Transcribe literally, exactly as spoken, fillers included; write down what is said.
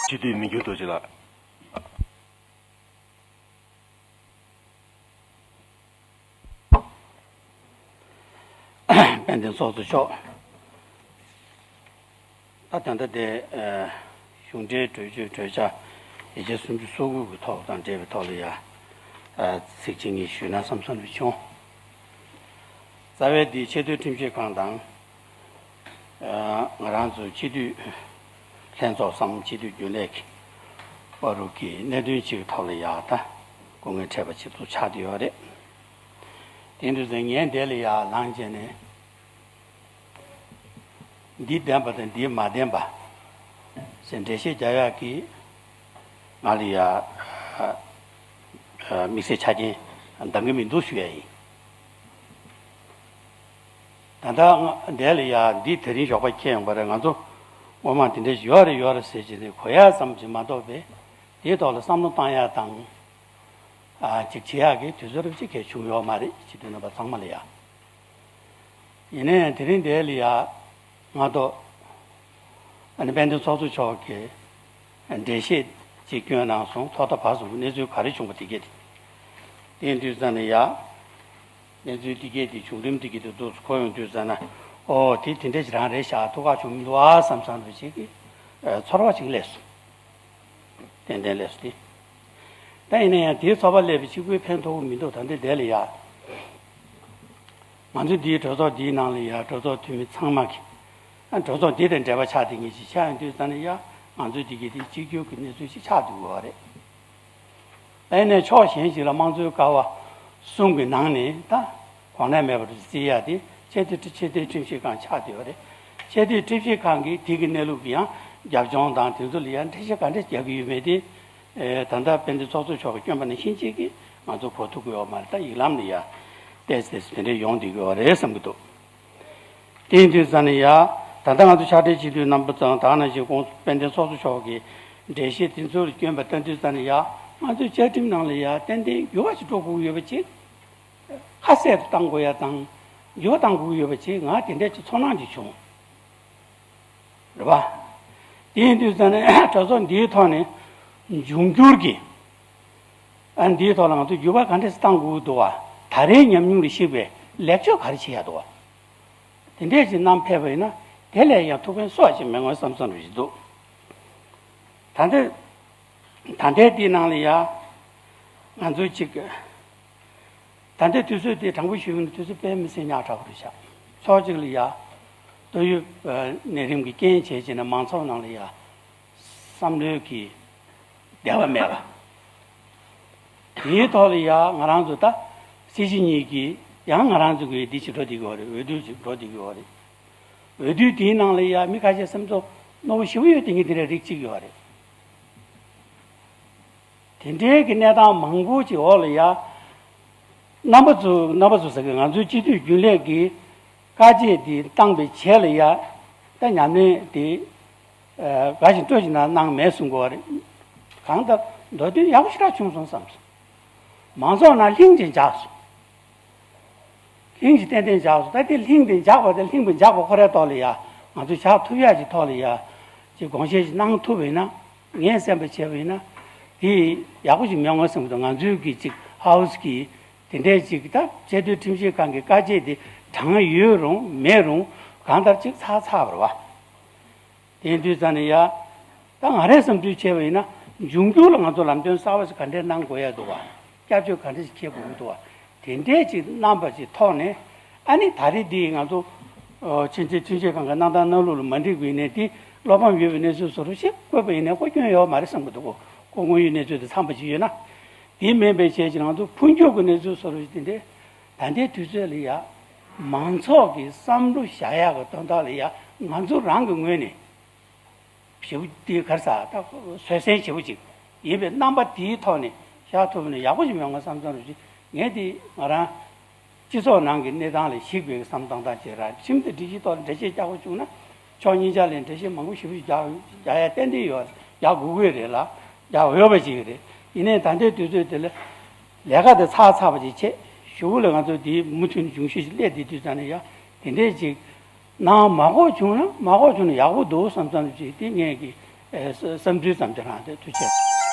སྤྱི་འཐུས་མི་འགྱུར་རྡོ་རྗེ་ལགས། དཔལ་ལྡན་ཚོགས་གཙོ་མཆོག་ད་ད་ལྟ་དེ་གཞུང་འབྲེལ་གྲོས་ཆོད་གྲོས་འཆར་ཡིག་ཆ་སུམ་ཅུ་སོ་དགུ་གི་ཐོག་དང་འབྲེལ་བའི་ཐོག་ལ་ཡ་ཚིག་གཅིག་གཉིས་ཞུས་ན་བསམ་བསམ་རེ་བྱུང་། རྩ་བའི་འདི་ཆེས་མཐོའི་ཁྲིམས་ཞིབ་ཁང་དང་། ང་རང་ཚོའི་སྤྱི་འཐུས་ལྷན་ཚོགས་སམ་སྤྱི་འཐུས་རྒྱུན་ལས་ཀྱི་བར་དུ་གི་གནད་དོན་ཅིག་གི་ཐོག་ལ་ཡག་ད་སྐུ་ངལ་འཕྲད་པ་ཅིག་ཏུ་ཆགས་བསྡད་ཡོད་རེད། དེ་འདུག་ཟེར་ངས་འདས་ལ་ཡག་ལངས་བྱས་ནས་འདི་བདེན་པ་དང་འདི་མ་བདེན་པ་ཟེར་འགྲེལ་བཤད་རྒྱག་ཡག་གི་ང་ལ་ཡག་དམིགས་བསལ་ཆ་རྐྱེན་འདང་གི་མི་འདུག་ཞུ་ཡ་ཡིན། ད་ལྟ་ང་འདས་ལ་ཡ་འདི་དེ་རིང་ཞོགས་པ་ཁྱེད་ཡོང་པ་རེད། ང་ཚོ་སྔོན་མ་དེ་འདྲ་ཞིག་ཡོད་རེད་ཡོད་རེད་ཟེར་གྱི་ནས་གོ་ཡ་ཙམ་ཞིག་མ་གཏོགས་པས་དེའི་ཐོག་ལ་བསམ་བློ་བཏང་ཡ་དང་ཨ་ཅིག་བྱེད་ཡ་གི་དུས་ཚོད་རེ་ཅིག་གས་བྱུང་ཡོད་མ་རེད། སྤྱི་འཐུས་རྣམ་པ་ཚང་མ་ལ་ཡ། ཡིན་ནའི་དེ་རིང་འདས་ལ་ཡ་ང་ཏོ་ཨ་ནི་དཔལ་ལྡན་ཚོགས་གཙོ་མཆོག་གིས་འགྲེལ་བཤད་ཅིག་བསྐྱོན་གནང་སོང་། ཐོག་མཐའ་བར་གསུམ་གྱི་གནས་ཚུལ་ག་རེ་བྱུང་པ་དེ་གས་དེ་དེ་དུས་ཙམ་ནས་ཡ། གནས་ཚུལ་འདི་གས་དེ་བྱུང་རིམ་འདི་གས་དེ་ཚོ་གོ་ཡོང་དུས་ཙམ་ན་ཨོ་དེ་དེ་འདྲ་ཞིག་རང་རེད་ཤག་ཐུགས་ཁག་བྱུང་མི་འདུག་ཨ་བསམ་བསམ་རེ་བྱེད་ཀྱི་ཚོར་བ་ཅིག་སླེབས་སོང་། ཏན་ཏན་སླེབས་སོང་སྟེ། ད་ཡིན་ན་ཡང་དེའི་ཚོར་བ་སླེབས་པའི་གཅིག་པུའི་ཕན་ཐོགས་ཀྱི་མི་འདུག་ད་ལྟའི་འདས་ལ་ཡ། ང་ཚོ་འདིའི་གྲོས་ཚོགས་འདིའི་ནང་ལ་ཡ་གྲོས་ཚོགས་འཐུས་མི་ཚང་མ་གི་ཨ་གྲོས་ཚོགས་འདི་དང་འབྲེལ་བ་ཆགས་བསྡད་མཁན་ཞིག་ཆགས་ཡོང་དུས་ཙམ་ནས་ཡ་ང་ཚོའི་འདི་གས་དེ་གཅིག་གྱུར་གྱི་གནས་ཚུལ་ཞིག་ཆགས་འདུག་གི་ཡོད་རེད། ཨ་ནས་ཕྱོགས་གཞན་ཞིག་ལ་དམངས་གཙོའི་ཀ་བ་གསུམ་གྱི་ནང་ནས་ད་གོང་ན་མེད་པར་བརྩི་ཡ་དེ་ཆེས་མཐོའི་ཆེས་མཐོའི་ཁྲིམས་ཞིབ་ཁང་ཆགས་བསྡད་ཡོད་རེད། ཆེས་མཐོའི་ཁྲིམས་ཞིབ་ཁང་གིས་དེ་གི་གནས་ལུགས་ཀྱི་ཡང་རྒྱབ་ལྗོངས་དང་དེ་ཚོ་ལ་ཡང་འགྲེལ་བཤད་ག་འདྲ་རྒྱག་གི་ཡོད་མེད་དེ་ད་ལྟ་དཔལ་ལྡན་ཚོགས་གཙོ་མཆོག་གིས་བསྐྱོན་པ་ནང་བཞིན་ཅིག་གིས་ང་ཚོ་གོ་ཐུབ་ཀྱི་ཡོད་མ་རེད། ད་ཡིག་ལམ་ལ་ཡ་ཏོག་ཙམ་དེ་འདྲ་ཡོང་བསྡད་ཀྱི་ཡོད་རེད་བསམ་གྱི་འདུག་དེ་ཡིན་དུས་ཙམ་ནས་ཡ། ད་ལྟ་ང་ཚོ་ཕྱག་སྦྲེལ་སྤྱི་འཐུས་རྣམ་པ་ཚང་དག་ནང་བཞིན་ཁོང་དཔལ་ལྡན་ཚོགས་གཙོ་མཆོག་གིས་འགྲེལ་བཤད་དེ་ཚོར་བསྐྱོན་པ་ལྟ་དུས་ཙམ་ནས་ཡ། ང་ཚོའི་བཅའ་ཁྲིམས་ནང་ལ་ཡ་ཏན་ཏན་འགྱུར་བ་ཞིག་འགྲོ་དགོས་ཀྱི་ཡོད་པ་ཅིག་ཁ་གསལ་དུ་གཏང་དགོས་ཡ་དང་འགྱུར་བ་གཏང་དགོས་ཀྱི་ཡོད་པ་ཅིག་ང་དེ་འདྲ་ཅིག་ཚོར་སྣང་ཅིག་བྱུང་། རེད་པ། དེ་ཡིན་དུས་ཙམ་ནས་གྲོས་ཚོགས་འདིའི་ཐོག་ནས་འབྱུང་འགྱུར་གྱི་ཨ་འདིའི་ཐོག་ལ་ང་ཚོ་འགྱུར་བ་ག་འདྲ་ཞིག་གཏང་དགོས་ཀྱི་འདུག་བ། ད་རེས་ཉམས་མྱོང་ལ་གཞིགས་པའི་ལེགས་བཅོས་ག་རེ་བྱེད་ཡ་འདུག་བ། དེ་འདྲས་ཅིག་བསྣམས་ཕེབས་པ་ཡིན་ན་དེ་ལས་ཡང་ཐུགས་ཕན་གསོས་ཅིག་མེད་ངོ་བསམ་བསམ་རེ་ཞིག་འདུག་ད་ལྟ་ད་ལྟའི་འདིའི་ནང་ལ་ཡ་ང་ཚོ་ཅིག་ད་ལྟའི་དུས་ཚོད་དེ་དྲང་པོ་ཞུས་ན་དུས་ཚོད་དཔེ་མི་སྲིད་ཉག་ཕྲ་བོ་རེད་ཤག་ཕྱོགས་གཅིག་ལ་ཡ་ཏོག་དབྱིབས་ནད་རིམས་ཀྱི་རྐྱེན་བྱས་བྱས་ནས་མང་ཚོགས་ནང་ལ་ཡ་བསམ་བློའི་གི་བདེ་བ་མེད་པ། དེའི་ཐོག་ལ་ཡ་ང་རང་ཚོ་ད་སྲིད་སྤྱི་གཉིས་ཀྱིས་ཡང་ང་རང་ཚོ་གི་འདི་ཅིག་འགྲོ་བསྡད་ཀྱི་ཡོད་རེད། འོས་བསྡུ་ཅིག་འགྲོ་བསྡད་ཀྱི་ཡོད་རེད། འོས་བསྡུ་དེའི་ནང་ལ་ཡ་མི་ཁ་ཤས་སེམས་ཚོར་རྣོ་པོ་ཞེ་པོ་ཡོད་དེ་ངས་དེ་འདྲའི་རིགས་གཅིག་ཡོད་རེད། དེ་འདྲའི་གི་གནས་སྟངས་མང་པོ་ཅིག་འོག་ལ་ཡ། རྣམ་པ་ཚོ་རྣམ་པ་ཚོ་ཟེར་གི་ང་ཚོའི་སྤྱི་འཐུས་རྒྱུན་ལས་ཀྱིས་བཀའ་ཆད་དེ་བཏང་པའི་རྗེས་ལ་ཡ། ད་ཉམས་ལེན་དེ་དགའ་ཞིང་སྤྲོ་ཞིང་གནང་མེད་གསུང་གི་ཡོད་རེད། གང་ལྟར་མདོ་དོན་ཡག་པོ་ཞེ་དྲག་བྱུང་སོང་བསམ་སོང་། མང་ཚོགས་ནང་ལྷིང་ཅིག་འཇགས་སོང་། ལྷིང་ཅིག་ཏན་ཏན་འཇགས་སོང་། ད་དེ་ལྷིང་དེ་འཇགས་པ་དེ་ལྷིང་པོ་འཇགས་པ་ཁོ་རའི་ཐོག་ལ་ཡ་ང་ཚོས་བྱ་ཐུབ་ཡག་གི་ཐོག་ལ་ཡ་ཅིག་དགོངས་བཞེས་ཅིག་གནང་ཐུབ་པ་ཡིན་ན། ངས་བསམ་པ་བྱས་པ་ཡིན་ན་དེ་ཡག་པོ་ཞིག་མེད་ངོ་བསམ་གྱི་འདུག་ང་ཚོའི་གི་ཅིག་ཧའུ་སི་གི་དེ་འདྲའི་ཅིག་ད་ཆེས་མཐོའི་ཁྲིམས་ཞིབ་ཁང་གི་བཀའ་ཆད་དེ་དྲང་ཡོད་རུང་མེད་རུང་གང་ལྟར་ཅིག་ཚར་ཚར་བ་རེད་བ། དེ་ཡིན་དུས་ཙམ་ནས་ཡ། ད་ང་རས་བསམ་ཚུལ་བྱས་པ་ཡིན་ན་འབྱུང་འགྱུར་ལ་ང་ཚོ་ལམ་སྟོན་གསར་པ་ཞིག་ག་འདྲས་གནང་དགོས་ཡ་འདུག་བ། སྐྱབས་བཅོལ་ག་འདྲས་ཤིག་འཁྱེར་དགོས་ཀྱི་འདུག་བ། དེ་འདྲས་ཅིག་རྣམ་པ་ཅིག་ཐོག་ནས་ཨ་ནི་ད་རེས་འདི་ང་ཚོ་ཨོ་ཕྱི་འབྲེལ་ཁྲིམས་ཞིབ་ཁང་གི་གནང་སྟངས་གནང་ལུགས་ལ་མ་འགྲིག་པ་ཡིན་ནའི་དེ་བློ་ཕམ་ཡོད་པའི་གནས་ཚུལ་བཟོ་འདྲ་ཞིག་བཀོད་པ་ཡིན་ནའི་ཁོ་སྐྱོན་ཡོད་མ་རེད་བསམ་གྱི་འདུག་གོ་ཁོ་དངོས་ཡོད་གནས་ཚུལ་དེ་འཚམས་པ་ཅིག་ཡོད་ན། དེ་མིན་པའི་ཆེད་ཅིག་ང་ཚོ་འཕོ་འགྱུར་གྱི་གནས་ཚུལ་བཟོ་འདྲ་ཞིག་དེ་འདྲས་ད་ལྟའི་དུས་ཚོད་ལ་ཡ། མང་ཚོགས་ཀྱི་བསམ་བློ་བཞག་ཡག་གི་དོན་དག་ལ་ཡ་ང་ཚོ་རང་གི་ངོས་ནས། ཞེ་པོ་དེ་ག་རེ་ཟ་ད་བཟོད་བསྲན་ཞེ་པོ་ཅིག་ཡིན་པའི་རྣམ་པ་དེའི་ཐོག་ནས་བཞག་ཐུབ་ན་ཡག་པོ་ཞིག་མེད་ངོ་བསམ་བསམ་རེ་ཞིག་ངས་དེ་ང་རང་སྤྱི་ཚོགས་ནང་གི་གནས་སྟངས་ལ་གཞིགས་པའི་བསམ་སྟངས་དང་བཅས་ར་ཁྲིམས་དང་སྒྲིག་གཞིའི་ཐོག་ལ་འགྲེལ་བཤད་རྒྱག་དགོས་བྱུང་ན་ཕྱོགས་གཉིས་ཆ་ལ་འགྲེལ་བཤད་མང་པོ་ཞེ་པོ་ཞིག་རྒྱག་རྒྱག་ཡ་ཏན་ཏན་ཡོད། རྒྱག་དགོས་ཀྱི་རེད་ལ་རྒྱག་འོས་པ་ཅིག་རེད། ཡིན་ནའི་ད་ལྟའི་དུས་ཚོད་དེ་ལ་ལས་ཀ་དེ་ཚར་ཚར་བ་ཅིག་བྱས་གཞུག་ལ་ང་ཚོ་དེའི་མུ་མཐུད་ནས་འབྱུང་ཤུལ་ཞིག་སླེབས་དེ་དུས་ཙམ་ནས་ཡ་དེ་འདྲས་ཅིག་ནང་མ་གོ་བྱུང་ན་མ་གོ་བྱུང་ན་ཡག་པོ་འདུག་བསམ་བསམ་ཅིག་དེ་ངས་ཀྱི་ ཨེ་བསམ་ཚུལ་ཙམ་ཅིག་རང་དེ་ཐུགས་རྗེ།